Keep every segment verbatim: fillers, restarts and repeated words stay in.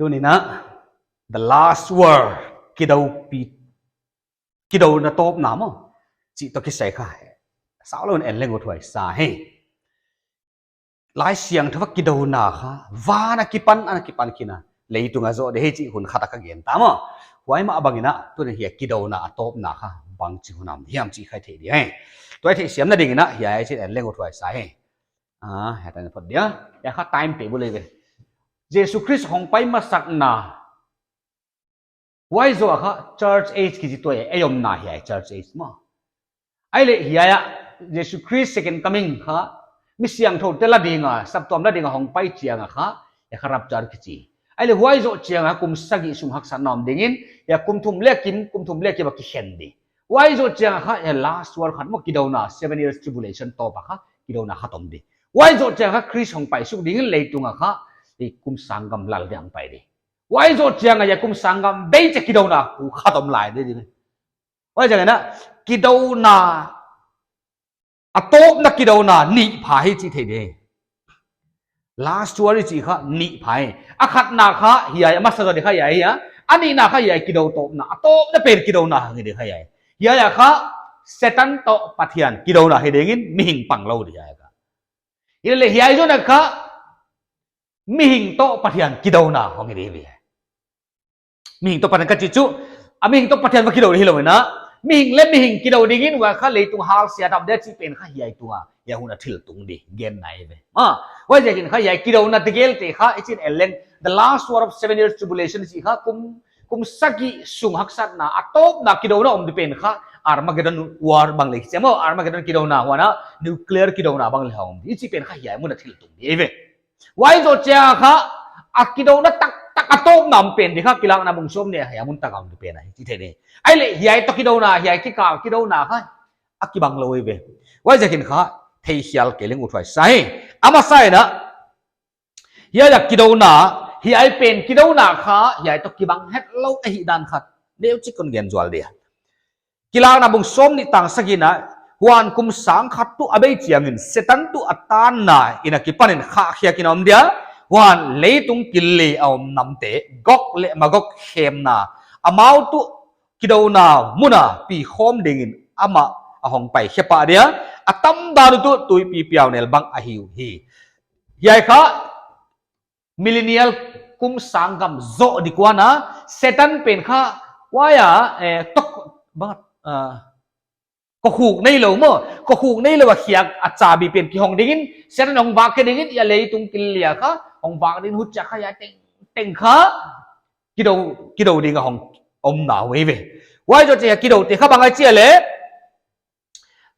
Tuni'n a, the last war, kidoupi, kidouna tawpna maw, chih toh kisai kha, sau lou in en leng uthuai sa hi. Laisiangthou a kidouna kha, van a kipan, ana kipan khin a, leitung a zoh di hi chih hun khat a ka gen ta maw. Huai mah bangin a, tuni'n hiai kidouna a tawpna kha, bangchi hun a om hiam chih kha i theih di hi. Tua i theihsiamna dingin a, hiai chih en leng uthuai sa hi. Ah, hiai tan phot dia. Hiai kha time table ve. Jesu Khrist hong pai masakna. Huai zoh a kha church age kichi tuh e, ei omna hiai church age maw. Ahihleh hiai a Jesu Khrist second coming kha, mi siangthou te la ding a, saptuam la ding a hong pai chiang a kha, hiai kha rapture kichi. Ahihleh huai zoh chiang a kum sagih sung haksatna om dingin, hiai kum thum leh kim, kum thum leh kim a kikhen di. Huai zoh chiang a kha, hiai last war khat maw kidouna, seven years tribulation tawp a kha, kidouna khat om di. Huai zoh chiang a kha Khrist hong pai suk dingin leitung a kha, hiai kum sanggam lal dia hong pai di. Huai zoh chiang a hiai kum sanggam bei chia kidouna, pu khat om lai di di. Huai zoh chiang a, kidouna, a tawpna kidouna, nih pha hi chih theih di. Last war i chih kha nih pha hi. A khatna kha hiai, a masa zoh di kha hiai a. A nihna kha hiai kidou tawpna, a tawpna pen kidouna hang di kha hiai. Hiai a kha Satan toh Pathian kidouna hi dingin mihing pang lou di hiai kha. Ahihleh hiai zoh a kha mihing toh Pathian kidouna hong hi di ve. Mihing toh Pathian ka chih chu, a mihing toh Pathian va kidou hilou in a. Mihing leh mihing kidou dingin huai kha leitung halsia tam di chih pen kha hiai tung a. Hiai hun a thil tung di, gen nai ve. Ah, huai zoh chiang in kha hiai kidouna tegel te kha, i chin en leng, the last war of seven years tribulation chih kha, kum, kum sagih sung haksatna, a tawpna kidouna om di pen kha, Armageddon war bang leh chia maw, Armageddon kidouna huan a, nuclear kidouna bang leh om di, i chih pen kha hiai mun a thil tung di ve. Huai zoh chiang a kha, a kidouna taktak a tawpna om pen di kha, Kilakna bung sawm nih a hiai mun tak a om di pen ahi, chih theih di. Ahihleh hiai toh kidouna, hiai kikal kidouna kha, a kibang lou ve. Huai zoh chiang in kha, thei hial kei leng uthuai sa hi. A masa in a, hiai a kidouna, hiai pen kidouna kha, hiai toh kibang hetlou ahihdan khat. Neuchik kon gen zual dia. Kilakna bung sawm nih tang sagih na, huan kum sang khat tuh a bei chiangin, Satan tuh a tanna in a kipanin khahkhiak in a om dia, huan leitung kil leh a om namte, Gog leh Magog khemna, amau tuh kidouna mun a pi khawm dingin amah a hong pai khe pah dia, a tamdan uh tuh tuipi piaunel bang ahi uhi. Hiai kha, millennial kum sanggam zoh di kuan a, Satan pen kha, huai a, eh, tok, bang, ah, kokhuk neilou maw, kokhuk neilou a khiak a chabi pen kihong dingin, Satan hong vak khe dingin, hiai leitung kil leh kha, hong vak dingin huchia kha hiai teng, teng kha, kidou, kidou ding a hong omna uh ve. Huai zoh chiang a kidou te kha bang ahi chih leh,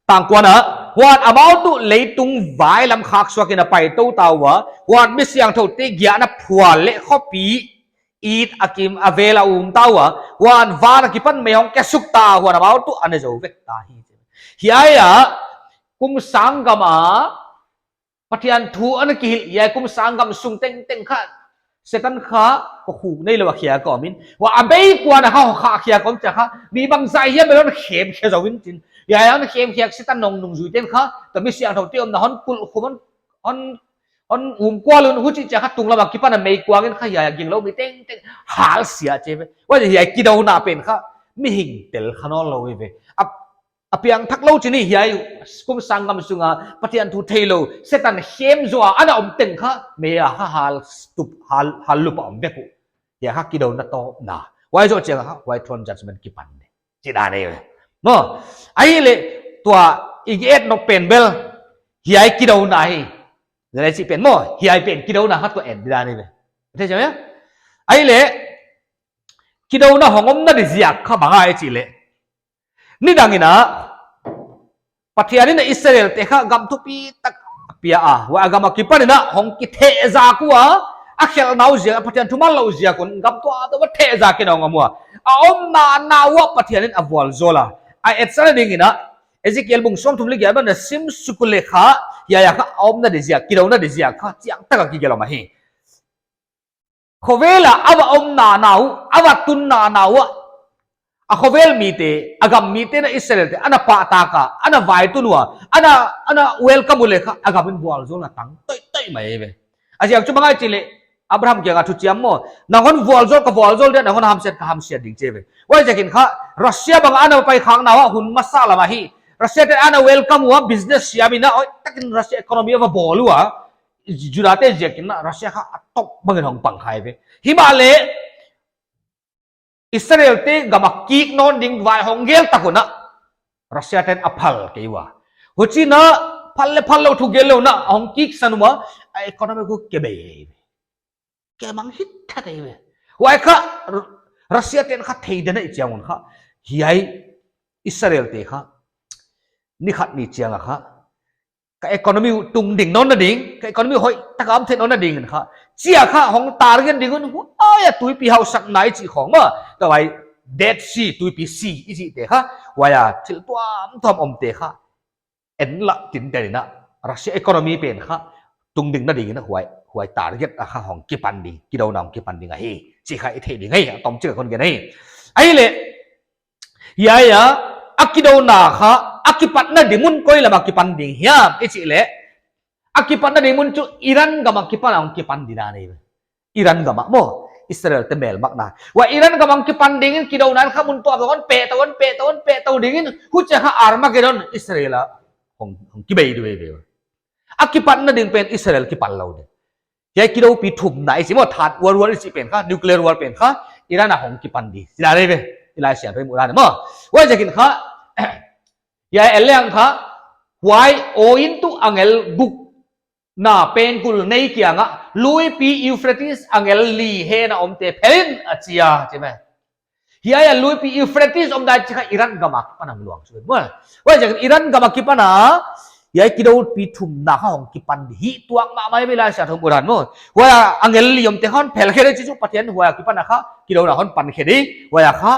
tang kuan a, huan amau tuh leitung vai lam khak suak in a pai tou ta ua, huan mi siangthou te giahna phual leh khopi it a kim a vel a um ta ua, huan van a kipan mei hong kia suk ta, huan amau tuh a ne zou vek ta hi. Hiai a, kum sanggam a, Pathian thu ana kihilh, hiai kum sanggam sung tengteng kha, Satan kha, kokhuk neilou a khiak a om in. Huan a bei kuan a kha, khahkhiak a om chia kha, mi bangzah hiam bel hon khem khe zou in chin. Hiai hon khem khiak Satan nung nungzui ten kha, toh mi siangthou te omna hon kulh khum hon, hon, hon um kual un huchi chia kha tunglam a kipan a mei kuang in kha hiai a ging lou mi tengteng halsia chi ve. Huai hiai kidouna pen kha, mihing tel kha nawn lou ve. A A piangthak lou chih ni hiai, kum sanggam sunga, Pathian thu theilou, Satan khem zoh a, ana om teng kha, mei a kha hal tup, hal, hal lup a om vek uh. Hiai kha kidouna tawpna. Huai zoh chiang a kha, white throne judgment kipan di. Chih dan ahi ve. Maw, ahihleh, tua, i et nop pen bel, hiai kidouna hi. Zalai chih pen maw, hiai pen kidouna kha tua et di dan ahi ve. Thei chiang a? Ahihleh, kidouna hong omna di ziak kha bang ahi chih leh. Nidang in a, Pathian in a Israel te kha gam thupitak a pia a, huai a gam a kipan in a hong kithehzak ua, a khelhna uh ziak, a Pathian thuman louh ziak un, gam tuamtuam a thehzak in a hong om ua. A omna na uah Pathian in a vualzawl a. A etsakna dingin a, Ezekiel bung sawmthum leh giat ban na sim suk uleh kha, hiai a kha a omna di ziak, kidouna di ziak kha, chiangtak a kigelh om ahi. Khovel a a va omna na uh, a va tunna na uh, a khovel mite, a gam mite na Israel te, ana pahtak a, ana vaitun ua, ana, ana welcome uleh kha, a gam in vualzawlna tang, toitoi mai ve. A ziak chu bang ahi chih leh, Abraham kiangah thuchiam maw. Nang hon vualzawl ka vualzawl dia, nang hon hamsiat ka hamsiat ding chi ve. Huaiziakin kha, Russia bang ana pai khak na uah hun masa lam ahi. Russia te'n ana welcome ua business siam in a, hoihtakin Russia economy a va bawl ua. Juda te ziakin a Russia kha a top bangin hong pang kha ve. Himahleh, Israel te gam a kik nawn ding vai hong gel tak un a, Russia te'n a phal kei ua. Huchiin a phal leh phal lou thu gel lou in a hong kiksan ua, a economy uh kibei. Kimang hita ve. Huai kha, Russia te'n kha thei den a i chiang un kha. Hiai Israel te kha, ni khat ni chiang a kha, ka economy uh tung ding nawn na ding, ka economy hoihtak a om thei nawn na ding in kha. Chia kha hong target ding un, huai a tuipi hausak na i chih khong maw. Tua vai Dead Sea, tuipi sea i chih te kha. Huai a thil tuamtuam om te kha. En la tin te in a. Russia economy pen kha. Tung ding na ding in a huai, huai target a kha hong kipan ding. Kidouna hong kipan ding ahi. Chih kha i thei ding ahi. A tomchik a kon gen ahi. Ahihleh, Hiai a, a kidouna kha, a kipatna dinmun koi lam a kipan ding hiam, i chih leh. A kipatna dinmun chu Iran gam a kipan a hong kipan ding ahi. Iran gam a maw, Israel te melmakna. Huai Iran gam a hong kipan ding in kidouna in kha mun tuamtuam hon pehtou, hon pehtou, hon pehtou ding in, huchia kha Armageddon Israel a hong, hong kibei ding ve. A kipatna ding pen Israel kipan lou ding. Hiai kidoupi thumna i chih maw, Third World War i chih pen kha, nuclear war pen kha, Iran a hong kipan ding. Chih dan ahi ve, i Laisiangthou i muh dan maw. Huaiziakin kha, hiai a leng kha, huai Aw in tuh angel guk na pengkul nei kiangah, luipi Euphrates angel li hen a omte phelin a chi a, chi maw. Hiai a luipi Euphrates omdan chih kha Iran gam a kipan a hong luang chu maw. Huaiziakin Iran gam a kipan a, hiai kidoupi thumna kha hong kipan ding hi tuak mahmah ve Laisiangthou muh dan maw. Huai a angel li omte hon phel khe ding chih chu Pathian huai a kipan a kha, kidouna hon pan khe ding, huai a kha,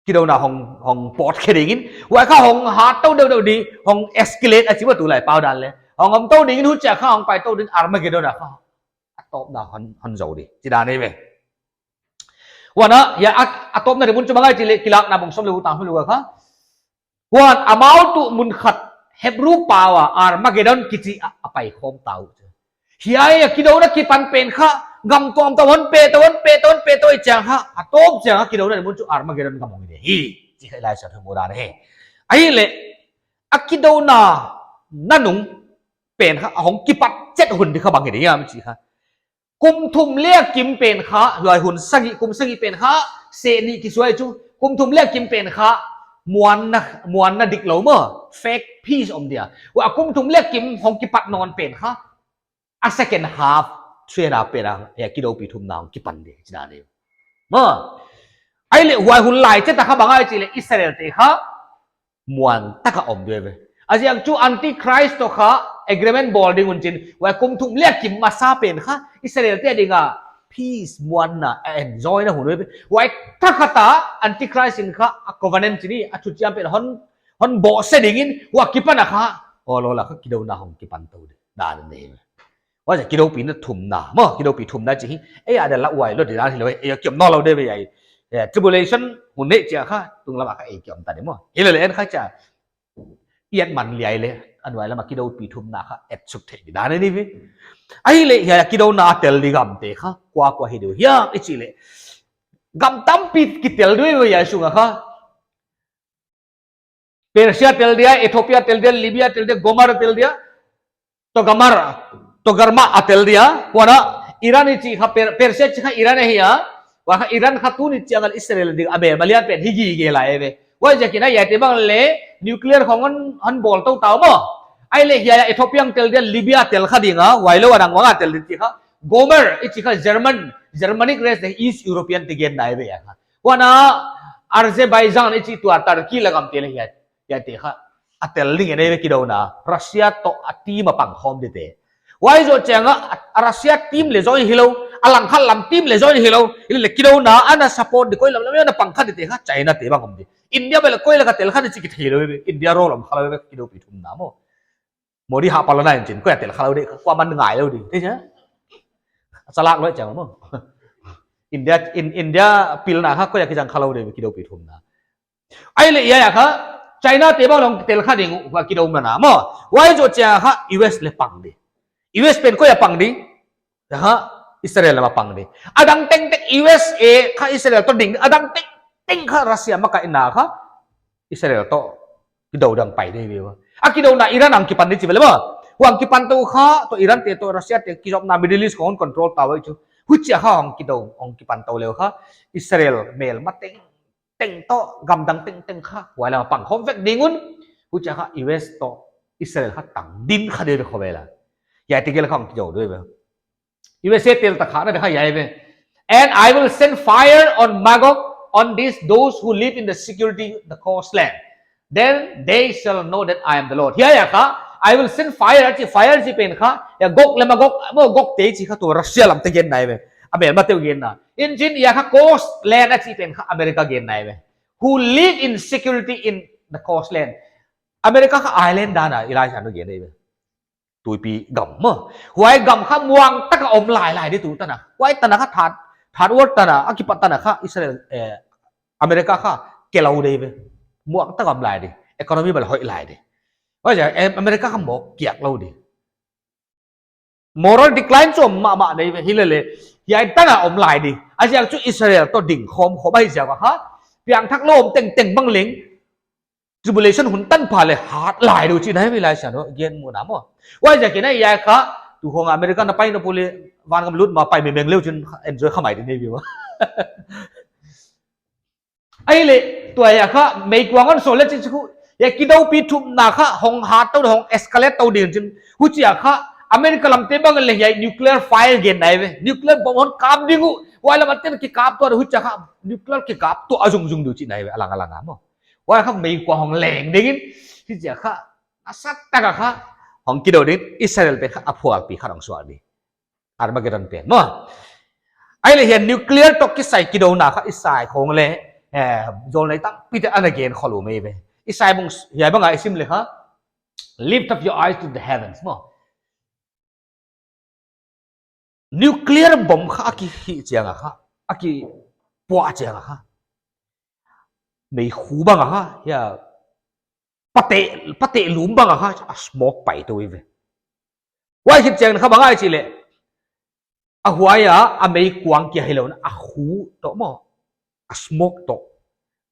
kidouna hong, hong pawt khe ding in, huai kha hong hat tou deuhdeuh ding, hong escalate a chih maw tulai pau dan leh. Hong om tou ding in huchia kha hong pai tou ding Armageddon a kha. A tawpna hon, hon zou ding. Chih dan ahi ve. Huan a, hiai a, a tawpna dinmun chu bang ahia chih leh Kilakna bung sawm leh guk tang sawm leh guk a kha. Huan amau tuh mun khat Hebru pau a Armageddon kichi a, a pai khawm ta uh. Hiai a kidouna kipan pen kha, gam tuamtuam hon pehtou, hon pehtou, hon pehtou i chiang kha, a tawp chiang a kidouna dinmun chu Armageddon gam hong hi ding hi. Chih kha i Laisiangthou muh dan ahi. Ahihleh, a kidouna nanung pen kha, a hong kipat chet hun di kha bang hi ding hiam chih kha. Kum thum leh kim pen kha, huai hun sagih, kum sagih pen kha, seh nih kisuai chu, kum thum leh kim pen kha, muanna, muanna diklou maw, fake peace om dia. Huai kum thum leh kim hong kipat nawn pen kha, a second half, three and a half pen a, hiai kidoupi thumna hong kipan ding, chih dan ahi. Maw, ahihleh huai hun lai chet a kha bang ahia chih leh Israel te kha, muan taka om ding ve. A ziak chu Antichrist toh kha agreement bawl ding un chin. Huai kum thum leh kim masa pen kha Israel te dinga peace muanna a enjoy na hun ve. Huai thakhat a Antichrist in kha a covenant chih ni a thuchiam pen hon, hon bawhse ding in huai kipan a kha. Aw lou la kha kidouna hong kipan tou ding. Dan ahi. Huai kidoupi na thumna maw, kidoupi thumna chih hi. Ei a dia la huai lou di dan hilou, ei kiom nawnlou ding ve ai. Eh, tribulation hun nei chia kha, tunglam a kha ei kiom ta ding maw. Hilele en kha chia. Iat man liai leh, a nuai lam a kidoupi thumna kha, et suk thei di dan ahi ve. Ahihleh hiai a kidouna a tel di gam te kha, kua kua hi di uh hiam i chih leh. Gam tampi kitel di uh hiai sung a kha. Persia tel dia, Ethiopia tel dia, Libya tel dia, Gomer tel dia, Togarmah, Togarmah a tel dia, huan a Iran i chih kha Per-, Persia chih kha Iran ahi a, huai kha Iran kha tuni chiang a Israel ding a melma lian pen hi gige lai ve. Huaiziakin a hiaite bang leh nuclear khong hon, hon bawl tou ta uh maw. Ahihleh hiai a Ethiopia tel dia, Libya tel kha ding a, huai lou a nang uang a tel di chih kha. Gomer i chih kha German, Germanic race te East European te genna ahi ve a kha. Huan a Azerbaijan i chih tua Turkey la gam te leh hiai, hiaite kha. A tel ding ahi ve kidouna. Russia toh a team a pang khawm di te. Huai zoh chiang a, a Russia team leh join hilou, a langkhat lam team leh join hilou, hilele kidouna ana support di koi lam lam ana pang kha di te kha China te bang om di. India bel koi laka tel kha di chih kithei lou ve. India role om kha lou ve kidoupi thumna maw. Modi hahpalna in chin, koi a tel kha lou di, kua man ngai lou di, thei chia? Chalak lou chiang maw. India, in, India pilna kha koi a kichang kha lou di, kidoupi thumna. Ahihleh hiai a kha, China te bang leng tel kha ding uh, huai kidouna maw. Huai zoh chiang kha, U S leh pang di. U S pen koi a pang di. Kha Israel lam a pang di. A dang tengteng U S A kha Israel toh ding. A dang tengteng kha Russia makaihna kha Israel toh kidou dang pai di ve ua. A kidouna Iran hong kipan di chi ve le maw. Huai hong kipan tou kha toh Iran te toh Russia te kizopna Middle East khong control ta uh chu. Huchia kha hong kidou hong kipan tou leh kha Israel melma tengteng toh gamdang tengteng kha huai lam a pang khawm vek ding un. Huchia kha U S toh Israel kha tang din kha di ve khovel a. Hiai tegel kha hong kidou di ve. U S A tel ta kha na de kha hiai ve. And I will send fire on Magog, on these, those who live in the security, the coastland. Then they shall know that I am the Lord. Hiai a kha, I will send fire, a chi fire chi pen kha, hiai Gog leh Magog, maw Gog te chi kha toh Russia lam te genna ve. A melma te genna. In chin hiai kha coastland a chi pen kha America genna ve. Who live in security in the coastland. America kha island dan a, Elijah no gen ve. Tuipi gam maw. Huai gam kha muang taka om lailai di tu tan a. Huai tan a kha third, third world tan a, a kipat tan a kha Israel, eh, America kha ke lou di ve. Muang taka om lai di. Economy bel hoih lai di. Huai ziak, eh, America kha mawk kiak lou di. Moral decline chu om mahmah di ve. Hilele, hiai tan a om lai di. A ziak chu Israel toh ding khawm khawm ahi ziak a kha. Piangthak lou om tengteng bang leng. Tribulation hun tan pha leh hat lai di uh chihna hi mi lai sian uh gen mu na maw. Huai ziakin hiai kha, tu khong America na pai na pu leh, van gam lut ma pai mengmeng leh chin enjoy kha mai di nei ve ua. Ahihleh, tua hiai kha, meikuang hon sawl leh chi chu, hiai kidoupi thumna kha, hong hat tou, hong escalate tou ding chin. Huchia kha, America lam te bang leh hiai nuclear fire genna ve. Nuclear bomb hon kap ding uh, huai lam a ten kikap tuah, huchia kha, nuclear kikap tuah a zungzung di uh chihna ve, a lang a lang a maw. Huai kha meikuang hong leng dingin, hichia kha, a sat taka kha, hong kidou ding, Israel pen kha, a phualpi kha hong suak di. Armageddon pen, maw. Ahihleh hiai nuclear toh kisai kidouna kha, Isai khong leh, eh, zawlnei tampi te ana gen khol uh mai ve. Isai bung, hiai bang a i sim leh kha, lift up your eyes to the heavens, maw. Nuclear bomb kha a kihih chiang a kha, a kipuah chiang a kha. Meikhu bang a kha, hiai, pateh, pateh lum bang a kha, a smoke pai tou ve. Huai khit chiang kha bang ahia chih leh. A huai a, a meikuang kia hilou in, a khu toh maw, a smoke toh,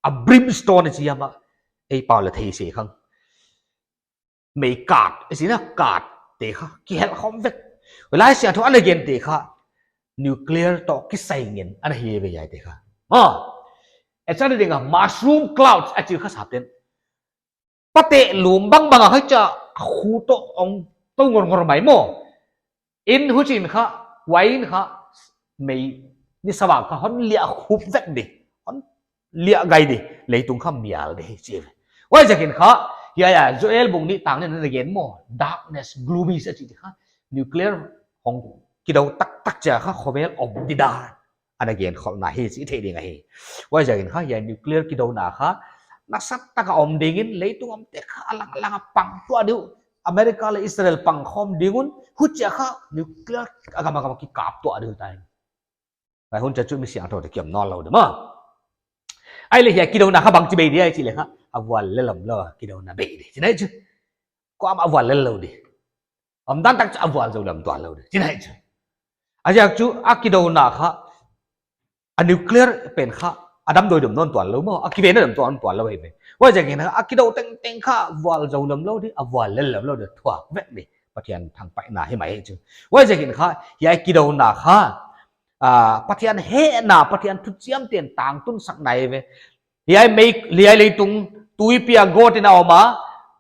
a brimstone chi a maw, ei pau leh thei se khang. Mei kat, i chihna kat te kha, kihel khawm vek. Laisiangthou in a gen te kha, nuclear toh kisai ngen ana hi ve hiai te kha. Maw, e chan ding a mushroom clouds a chi kha sapten. Pateh lum bangbang a kha cha khu toh hong tou ngorngor mai maw. In huchiin kha, huai in kha, mei ni sawak kha hon liah khup vek di, hon liah gai di, leitung kha mial di hi chi ve. Huaiziakin kha, hiai a Joel bung nih tang nihna a gen maw, darkness, gloomy sa chi di kha, nuclear hong kidou taktak chia kha khovel om di dan ana gen kholhna hi chih theih ding ahi. Huaiziakin kha, hiai nuclear kidouna kha, nasataka om dingin, leitung omte kha a lang a lang a pang tuah di uh, America leh Israel pang khawm ding un, huchia kha nuclear a gam a gam a kikap tuah di uh tai. Huai hun chia chu mi siangthoute ki om nawnlou di maw. Ahihleh hiai kidouna kha bangchi bei di ahia chih leh kha, a vual lel lomlou a kidouna bei di. Chihna chu. Kuamah a vual lel lou di. Omdan tak chu a vual zou lem tuanlou di. Chihna chu. A ziak chu a kidouna kha, a nuclear pen kha, a damdawi dom nawn tuanlou maw, a kivena dom tuan tuanlou hi ve. Huaiziakin kha, a kidou tengteng kha, vual zou lomlou di, a vual lel lomlou di, thuak vek di. Pathian thangpaihna hi mai hi chu. Huaiziakin kha, hiai kidouna kha, ah, Pathian hehna, Pathian thuchiamte'n tangtun sakna hi ve. Hiai mei, hiai leitung tuipi a gawt in a om a,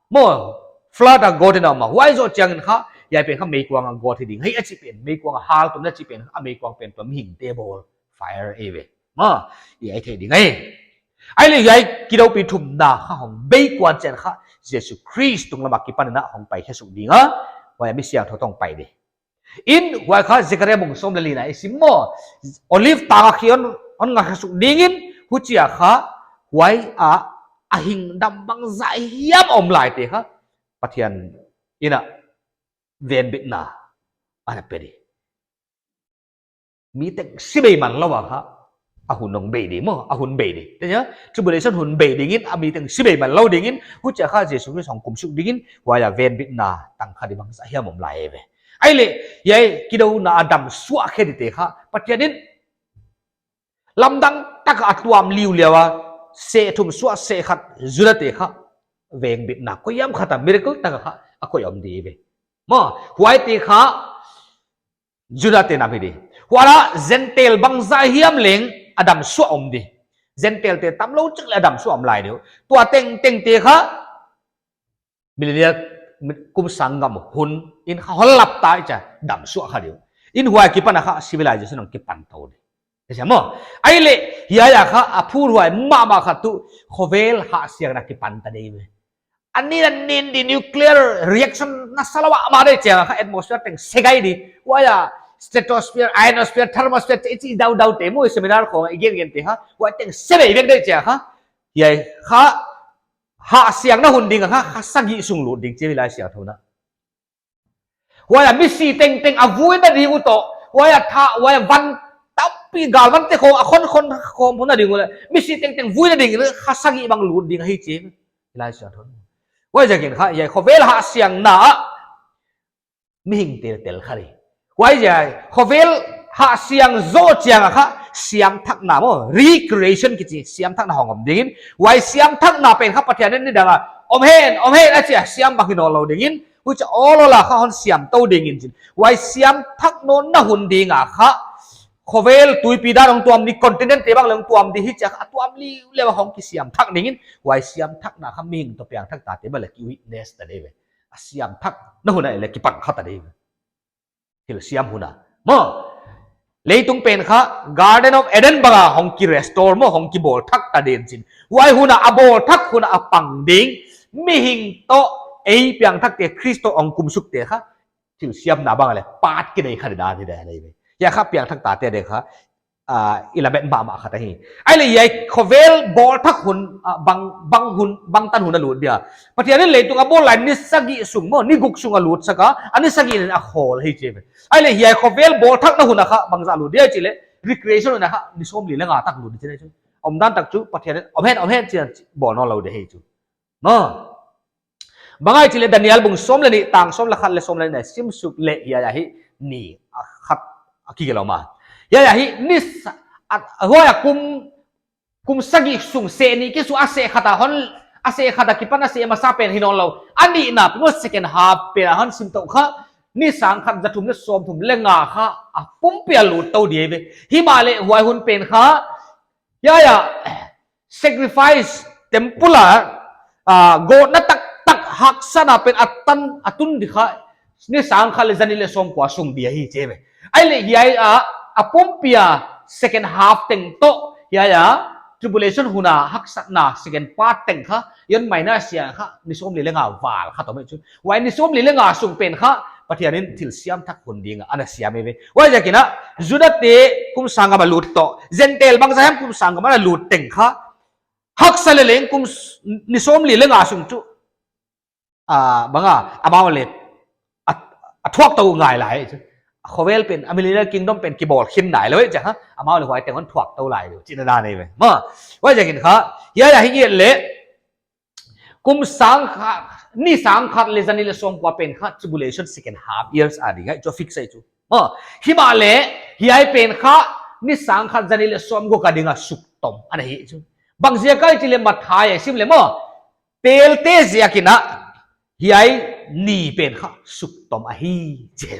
maw, flood a gawt in a om a. Huai zoh chiangin kha, hiai pen kha meikuang a gawt hi ding. Hiai a chih pen, meikuang a haltum na chih pen, a meikuang pen tua mihingte bawl. Fire ahi ve. Maw, hiai theih ding ahi. Ahihleh hiai kidoupi thumna kha hong bei kuan chiang kha, Jesu Khrist tunglam akipan in a hong pai khe suk ding a. Huai a mi siangthou toh hong pai di. In huai kha Zechariah bung sawm leh lina i sim maw. Olive tang a khia hon, hon nga khe suk dingin huchia kha huai a, a hing dam bangzah hiam om laite kha Pathian in a venbitna ana pe di. Mi tengsi bei manlou a kha a hun hong bei di maw, a hun bei di. Te nia, tribulation hun bei dingin, a mi tengsi bei manlou dingin, huchia kha Jesu Khrist hong kum suk dingin, huai a venbitna tang kha di bangzah hiam om lai ve. Ahihleh, hiai kidouna a dam suah khe dingte kha, Pathian in lamdang taka a tuam liuliau a, seh thum suah seh khat Judate kha, vengbitna koih hiam khat a miracle taka kha a koih om di ve. Maw, huaite kha Judate nam hi di. Huai a Gentile bangzah hiam leng a dam suah om di. Gentilte tamlou chik leh a dam suah om lai di uh. Tua tengtengte kha millennial kum sanggam hun in kha hon lap ta i chia dam suah kha di uh. In huai kipan a kha civilization hong kipan tou di. Ka chia maw. Ahihleh, hiai a kha a phurhuai mahmah kha tuh khovel hahsiangna kipan ta di ve. A nin a nin di nuclear reaction na sa lou a mah di chia kha atmosphere teng se gai di. Huai a stratosphere, ionosphere, thermosphere, chi chi daudaute maw seminar khong i gen gente kha. Huai teng se gai vek di chia kha. Hiai kha hahsiangna hun ding a kha, kha sagih sung lut ding chi ve Laisiangthou in a. Huai a misi tengteng a vuina ding uh toh. Huai a tha, huai a van tampi galvante khong, a khonkhon khong phuna ding uh leh. Misi tengteng vuina ding uh leh, kha sagih bang lut ding ahi chi. Laisiangthou in. Huaiziakin kha, hiai khovel hahsiangna ah mihing teltel kha di. Huaiziak, khovel hahsiang zoh chiang a kha, siamthakna maw, recreation kichi, siamthakna hong om dingin. Huai siamthakna pen kha Pathian in nidang a, om hen, om hen a chia, siam bang hi nawnlou dingin. Huchia awlawl a kha hon siam tou dingin chin. Huai siamthak nawnna hun ding a kha, khovel tuipi dan hong tuam di, continent te bang leng tuam di hi chia kha, a tuam liuliau a hong kisiamthak dingin. Huai siamthakna kha mihing toh piangthak tate bang leh ki witness ta di ve. A siamthakna hun a leh kipan kha ta di ve. Thil siam hun a. Maw. Leitung pen kha Garden of Eden bang a hong ki restore maw, hong kibawl thak ta ding chin. Huai hun a a bawl thak hun a a pang ding. Mihing toh ei piangthakte Khrist toh hong kumsukte kha. Thil siamna bang a leh part kinei kha di dan hi di ve. Hiai kha piangthak tate ding kha. Ah, i lamet mahmah khat ahi. Ahihleh hiai khovel bawl thak hun, ah, bang, bang hun, bangtan hun a lut dia. Pathian in leitung a bawl lai ni sagih sung maw, ni guk sung a lut sak a, a ni sagih in a khawl hi chi ve. Ahihleh hiai khovel bawl thakna hun a kha bangzah lut dia chih leh, recreation hun a kha ni sawmli leh nga tak lut di chi ve chu. Omdan tak chu, Pathian in, om hen, om hen chi a bawl nawnlou di hi chu. Maw. Bang ahia chih leh Daniel bung sawm leh nih, tang sawm leh khat leh sawm leh nih a sim suk leh hiai a hi ni a khat a kigelh om a. Hiai a hi ni sa-, a, huai a kum, kum sagih sung seh nih kisuk a seh khat a hon, a seh khat a kipan a seh masa pen hi nawnlou. A nihna pen second half pen a hon sim tou kha. Ni sang khat za thum leh sawm thum leh nga kha a pumpi a lut tou di ve. Himahleh huai hun pen kha Hiai a, sacrifice, temple a, ah, gawtna taktak haksatna pen a tan, a tun di kha, ni sang khat leh za nih leh sawmkua sung di ahi chi ve. Ahihleh hiai a, a pumpi a second half teng toh, hiai a, tribulation hun a haksatna second part teng kha, hiai minus a kha, ni sawmli leh nga val kha toh mai chu. Huai ni sawmli leh nga sung pen kha, Pathian in thil siamthak hun ding a ana siam ve. Huaiziakin a, Judate kum sanggam a lut toh, Gentile bangzah hiam kum sanggam a lut teng kha, haksa leleng kum s-, ni sawmli leh nga sung chu, ah, bang a, amau leh, a, a thuak tou ngai lai chu. Khovel pen, a millennial kingdom pen kibawl khin nailou chi kha, amau leh huai teng hon thuak tou lai lou, chihna dan ahi ve. Maw, huaiziakin kha, hiai a hi ngiat leh, Kum sang khat, ni sang khat leh za nih leh sawmkua pen kha tribulation second half years a ding ahi chu fix ahi chu. Maw, himahleh, hiai pen kha ni sang khat za nih leh sawmguk a ding a suktom ana hi chu. Bangziak ahia chih leh Matthai a sim leh maw, telte ziakin a, hiai ni pen kha suktom ahi chi.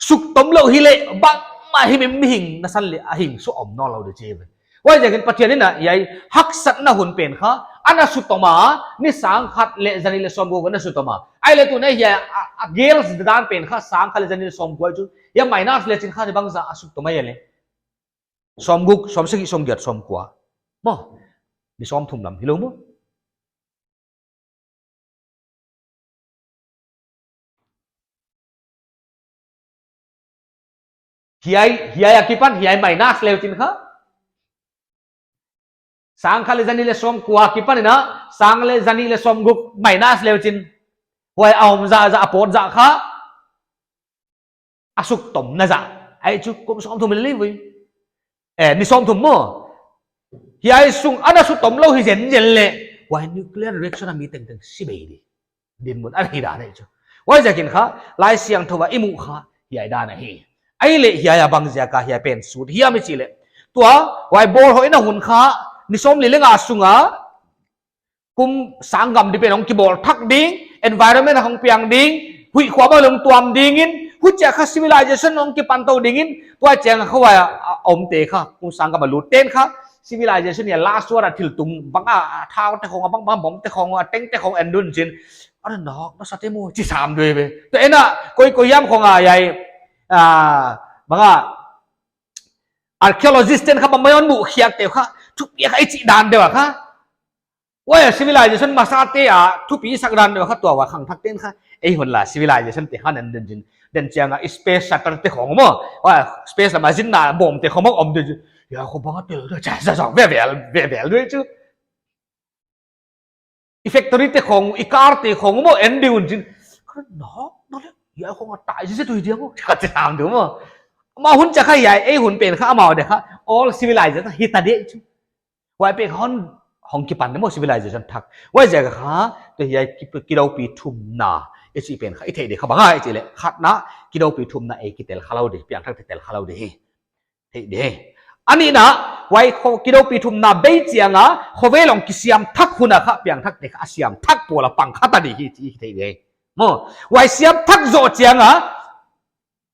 Suktom lou hileh, bangmah himhim mihing nasan leh a hing suah om nawnlou di chi ve. Huaiziakin Pathian in a, hiai haksatna hun pen kha, ana suktom a, ni sang khat leh za nih leh sawmguk ana suktom a. Ahihleh tun a hiai a, a gel dan pen kha, sang khat leh za nih leh sawmguk chu. Hiai minus leh chin kha ni bangzah a suktom a hiai leh. Sawmguk, sawmsagih, sawmgiat, sawmkua. Maw, ni sawmthum lam hilou maw. Hiai, hiai a kipan, hiai minus leuchin kha. Sang khat leh za nih leh sawmkua kipan in a, sang leh za nih leh sawmguk minus leuchin. Huai a om zahzah a pawt zah kha. A suktomna zah. Ahi chu kum sawmthum leh li vui. Eh, ni sawmthum maw. Hiai sung ana suktom lou hi zenzen leh. Huai nuclear reaction a mi tengteng si bei di. Dinmun ana hi dan ahi chu. Huaiziakin kha, Laisiangthou a i muh kha, hiai dan ahi. Ahihleh hiai a bang ziaka hiai pen sut hiam i chih leh, tua, huai bawlhoihna hun kha, ni sawmli leh nga sunga, kum sanggam di pen hong kibawl thak ding, environment hong piang ding, huih khua bang lungtuam dingin, huchia kha civilization hong kipan tou dingin, tua chiang kha huai a, a omte kha, kum sanggam a lutte'n kha, civilization hiai a suak a thil tung bang a, a thau te khong a bang bang, bom te khong a, tank te khong en dun chin, a na nawk, na sa te mu, chi sam dui ve. Tua en a, koi koi hiam khong a, hiai, a, bang a, archaeologist te'n kha bang mai hon muh khiak te kha, thupi a kha i chih dan deuh a kha. Huai a civilization masate a, thupi sak dan deuh a kha tua huai khangthak te'n kha. Ei hun la civilization te kha nan den chin. Den chiang a space shuttle te khong maw. Huai space lam a zinna bom te khong maw om den chin. Hiai khong bang a tel deuh, cha, cha, cha, ve vel, ve vel deuh chu. I factory te khong, i car te khong maw en ding un chin. Ka nawk, nawk leh, hiai khong a tai zi zi tui dia maw. Ka chi sam deuh maw. Amau hun chia kha hiai, ei hun pen kha amau de kha. All civilized hita deuh chu. Huai pen hon, hong kipan de maw civilization thak. Huaiziak kha, tua hiai ki, kidoupi thumna. I chih pen kha, i theih di kha bang a, i chih leh. Khatna, kidoupi thumna ei kitel kha lou di, piangthak te tel kha lou di hi. Theih di. A nihna, huai kho, kidoupi thumna bei chiang a, khovel hong kisiam thak hun a kha, piangthak te kha, a siam thak pawl a pang kha ta di hi, chih theih di. Maw, huai siam thak zoh chiang a,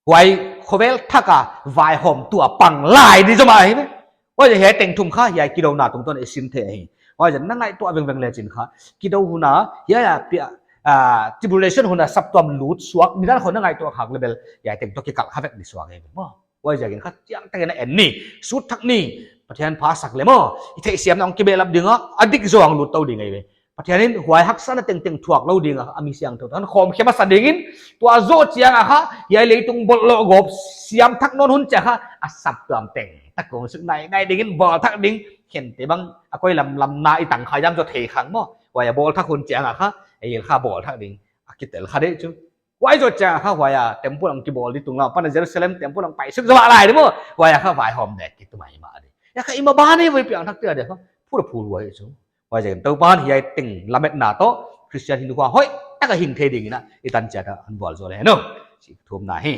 huai khovel thak a, vaihawmtu a pang lai di zomah hi. Huai hiai teng thum kha, hiai kidouna tungtawn i sim thei hi. Huai zan na ngaihtuah vengveng le chin kha, kidou hun a, hiai a, pia, a, tribulation hun a saptuam lut suak, nidan khong na ngaihtuah khak leh bel, hiai teng toh kikal kha vek di suak hi. Maw. Huaiziakin kha chiang takin en ni, sut thak ni, Pathian pha sak leh maw, i theihsiamna hong kibehlap ding a, a dik zaw a lut tou ding ahi ve. Pathian in huai haksatna tengteng thuak lou ding a, a mi siangthou tan khawm khe masa dingin, tua zoh chiang a kha, hiai leitung bawl loh gawp, siam thak nawn hun chia kha, a saptuam teng, tak kong suk nai, nai dingin bawl thak ding, khen te bang, a koi lam, lam na i tang kha hiam zaw thei khang maw, huai a bawl thak hun chiang a kha, ei kha bawl thak ding, a kitel kha deuh chu. Huai zoh chiang kha huai a temple hong kibawl di tung lam, pan a Jerusalem temple hong pai suk zoh lai di maw. Huai a kha vaihawm dek ki tu mai mah di. Hiai kha i maban hi huai piangthak te a di kha. Phur phur huai chu. Huaiziakin Toupa'n hiai teng lametna toh, Christian hinkhua hoihtak a hing thei dingin a, i tan chiat a hon vualzawl hen aw. Chih thumna hi.